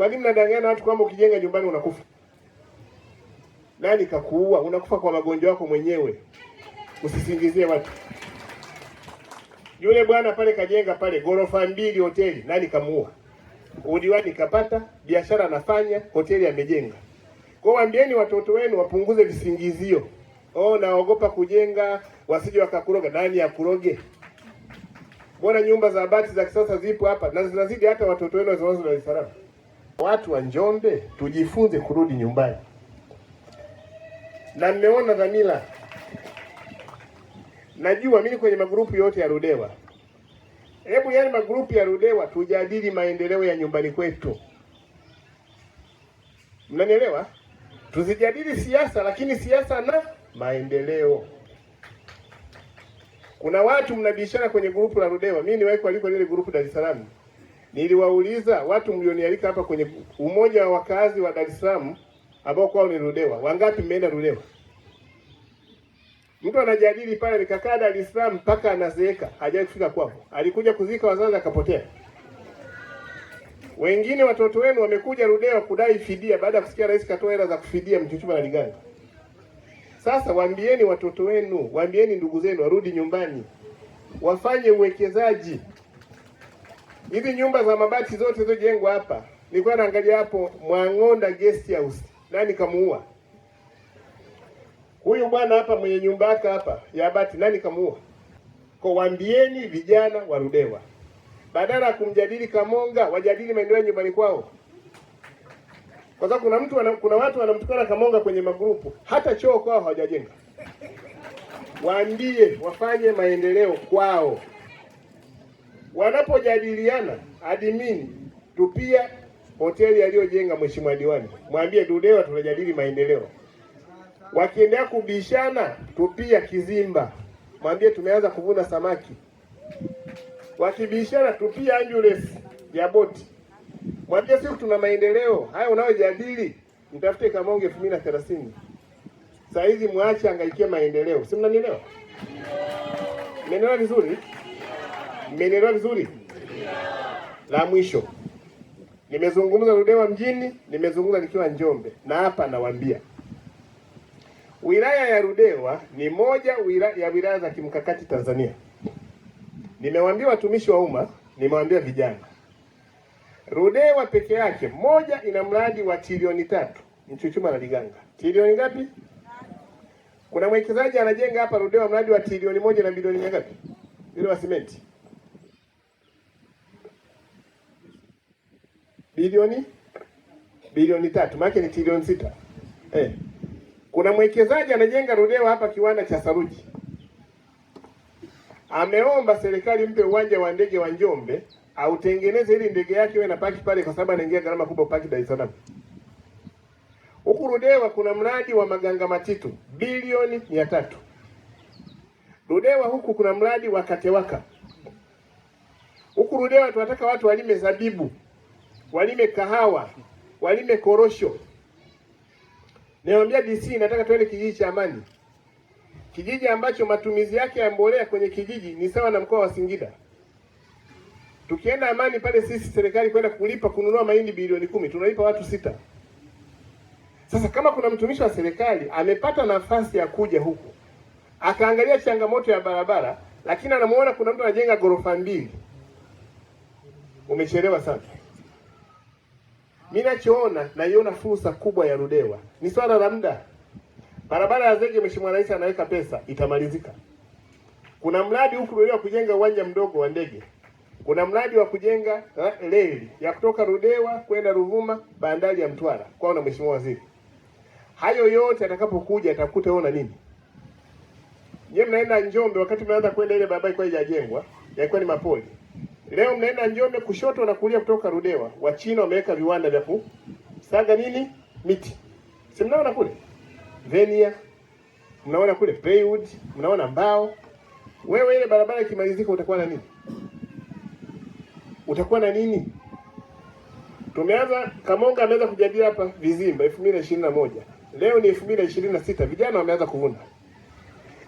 Kwa nini mnadanganya watu kwamba ukijenga nyumbani unakufa? Nani kakuua? Unakufa kwa magonjwa yako mwenyewe, usisingizie watu. Yule bwana pale kajenga pale ghorofa mbili hoteli, nani kamuua? Udiwani kapata, biashara anafanya, hoteli amejenga. Kwa waambieni watoto wenu wapunguze visingizio. Oh, naogopa kujenga wasije wakakuroga. Nani akuroge? Mbona nyumba za bati za kisasa zipo hapa na zinazidi hata watoto wenu wazazi Dar es Salaam. Watu wa Njombe tujifunze kurudi nyumbani, na mmeona dhamira. Najua mimi kwenye magrupu yote ya Ludewa, hebu yale magrupu ya Ludewa tujadili maendeleo ya nyumbani kwetu, mnanielewa? Tusijadili siasa, lakini siasa na maendeleo. Kuna watu mnabishana kwenye grupu la Ludewa. Mimi niwahi kualikwa lile grupu Dar es Salaam, niliwauliza watu mlionialika hapa kwenye umoja wa wakazi wa Dar es Salaam ambao kwao ni Ludewa, wangapi mmeenda Ludewa? Mtu anajadili pale, nikakaa Dar es Salaam mpaka anazeeka, hajawahi kufika kwao. Alikuja kuzika wazazi akapotea. Wengine watoto wenu wamekuja Ludewa kudai fidia baada ya kusikia rais katoa hela za kufidia Mchuchuma na Liganga. Sasa waambieni watoto wenu, waambieni ndugu zenu warudi nyumbani, wafanye uwekezaji. Hizi nyumba za mabati zote zilizojengwa hapa, nilikuwa naangalia hapo Mwang'onda Guest House, nani kamuua huyu bwana hapa mwenye nyumba yake hapa ya bati, nani kamuua? Kwa waambieni vijana wa Ludewa, badala ya kumjadili Kamonga wajadili maendeleo nyumbani kwao, kwa sababu kuna mtu kuna watu wanamtukana Kamonga kwenye magrupu, hata choo kwao hawajajenga. Waambie wafanye maendeleo kwao. Wanapojadiliana admin, tupia hoteli aliyojenga mheshimiwa diwani, mwambie Ludewa tunajadili maendeleo. Wakiendelea kubishana, tupia kizimba, mwambie tumeanza kuvuna samaki. Wakibishana, tupia ambulance ya boti, mwambie siku tuna maendeleo haya unayojadili, mtafute Kamonge 2030. Saa hizi mwache angaikie maendeleo, si mnanielewa? Mmenielewa vizuri? Mmenielewa vizuri? La mwisho, nimezungumza Ludewa mjini, nimezungumza nikiwa Njombe, na hapa nawaambia wilaya ya Ludewa ni moja ya wilaya za kimkakati Tanzania. Nimewaambia watumishi wa umma, nimewaambia vijana, Ludewa peke yake moja ina mradi wa trilioni 3 Mchuchuma na Liganga. Trilioni ngapi? Kuna mwekezaji anajenga hapa Ludewa mradi wa trilioni 1 na bilioni ngapi? Ile wa simenti bilioni 3, maana ni trilioni 6. Kuna mwekezaji anajenga Ludewa hapa kiwanda cha saruji, ameomba serikali mpe uwanja wa ndege wa Njombe autengeneze ili ndege yake iwe na paki pale, kwa sababu anaingia gharama kubwa paki Dar es Salaam. Huku Ludewa kuna mradi wa Maganga Matitu bilioni 300. Ludewa huku kuna mradi wa Katewaka. Huku Ludewa tunataka watu walime zabibu, walime kahawa, walime korosho. Niwaambia DC, nataka tuende kijiji cha Amani, kijiji ambacho matumizi yake ya mbolea kwenye kijiji ni sawa na mkoa wa Singida. Tukienda Amani pale sisi serikali kwenda kulipa kununua mahindi bilioni 10, tunalipa watu 6. Sasa kama kuna mtumishi wa serikali amepata nafasi ya kuja huku akaangalia changamoto ya barabara, lakini anamuona kuna mtu anajenga ghorofa 2, umechelewa sana. Mimi nachoona, naiona fursa kubwa ya Ludewa, ni swala la muda. Barabara ya zege, Mheshimiwa Rais anaweka pesa, itamalizika. Kuna mradi huku Ludewa kujenga uwanja mdogo wa ndege, kuna mradi wa kujenga reli ya kutoka Ludewa kwenda Ruvuma, bandari ya Mtwara kwao na Mheshimiwa Waziri. Hayo yote atakapokuja atakuta wewe na nini? Nyie mnaenda Njombe, wakati mnaanza kwenda ile barabara ilikuwa haijajengwa, yalikuwa ni mapoli. Leo mnaenda Njombe kushoto na kulia kutoka Ludewa, Wachina wameweka viwanda vya kusaga nini miti, si mnaona kule Venia, mnaona kule plywood, mnaona mbao. Wewe ile barabara ikimalizika utakuwa na nini? Utakuwa na nini? Tumeanza, Kamonga ameanza kujadili hapa vizimba 2021. Leo ni 2026, vijana wameanza kuvuna.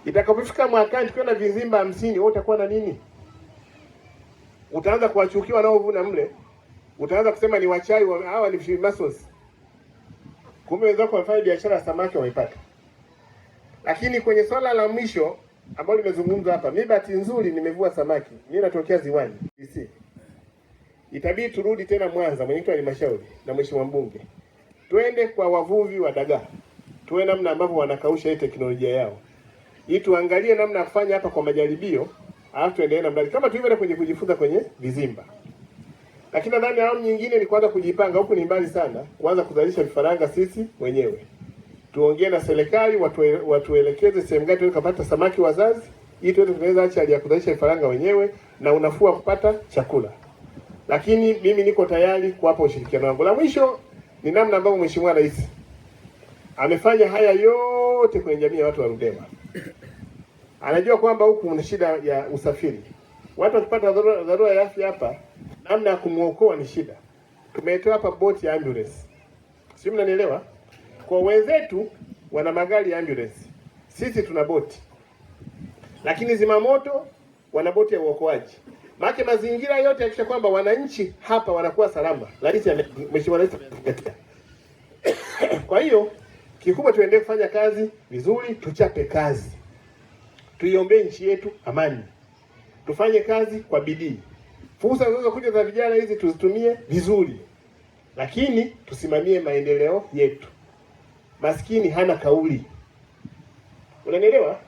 Itakapofika mwakani tukiwa na vizimba 50, wewe utakuwa na nini? Utaanza kuwachukia wanaovuna mle. Utaanza kusema ni wachawi hawa ni Freemasons. Kumbe wenzako wamefanya biashara ya samaki wamepata. Lakini kwenye swala la mwisho ambalo limezungumzwa hapa, mimi bahati nzuri nimevua samaki. Mimi natokea ziwani DC. Itabidi turudi tena Mwanza, mwenyekiti wa halmashauri na mheshimiwa mbunge, twende kwa wavuvi wa dagaa, tuwe namna ambavyo wanakausha hii teknolojia yao, ili tuangalie namna ya kufanya hapa kwa majaribio, alafu tuendelee na mradi kama tulivyoenda kwenye kujifunza kwenye vizimba. Lakini nadhani awamu nyingine ni kuanza kujipanga, huku ni mbali sana, kuanza kuzalisha vifaranga sisi wenyewe. Tuongee na serikali watuelekeze sehemu gani tunaweza kupata samaki wazazi, ili tuweze kutengeneza hatchery ya kuzalisha vifaranga wenyewe na unafuu wa kupata chakula. Lakini mimi niko tayari kuwapa ushirikiano wangu. La mwisho ni namna ambavyo Mheshimiwa Rais amefanya haya yote kwenye jamii ya watu wa Ludewa. Anajua kwamba huku kuna shida ya usafiri. Watu wakipata dharura ya afya hapa, namna ya kumuokoa ni shida. Tumetoa hapa boti ya ambulance. Sio, mnanielewa? Kwa wenzetu wana magari ya ambulance, sisi tuna boti, lakini zimamoto wana boti ya uokoaji. Maana mazingira yote yakisha kwamba wananchi hapa wanakuwa salama. Rais, Mheshimiwa Rais amezingatia. Kwa hiyo kikubwa tuendelee kufanya kazi vizuri, tuchape kazi, tuiombee nchi yetu amani, tufanye kazi kwa bidii. Fursa zinazokuja za vijana hizi tuzitumie vizuri, lakini tusimamie maendeleo yetu. Maskini hana kauli, unanielewa?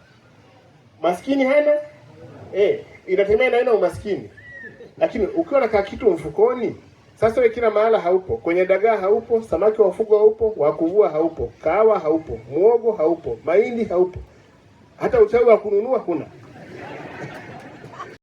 Maskini hana inategemea na aina umaskini, lakini ukiwa na kitu mfukoni, sasa wewe kila mahala haupo, kwenye dagaa haupo, samaki wa ufugo haupo, wa kuvua haupo, kahawa haupo, muogo haupo, mahindi haupo, hata uchawi wa kununua huna.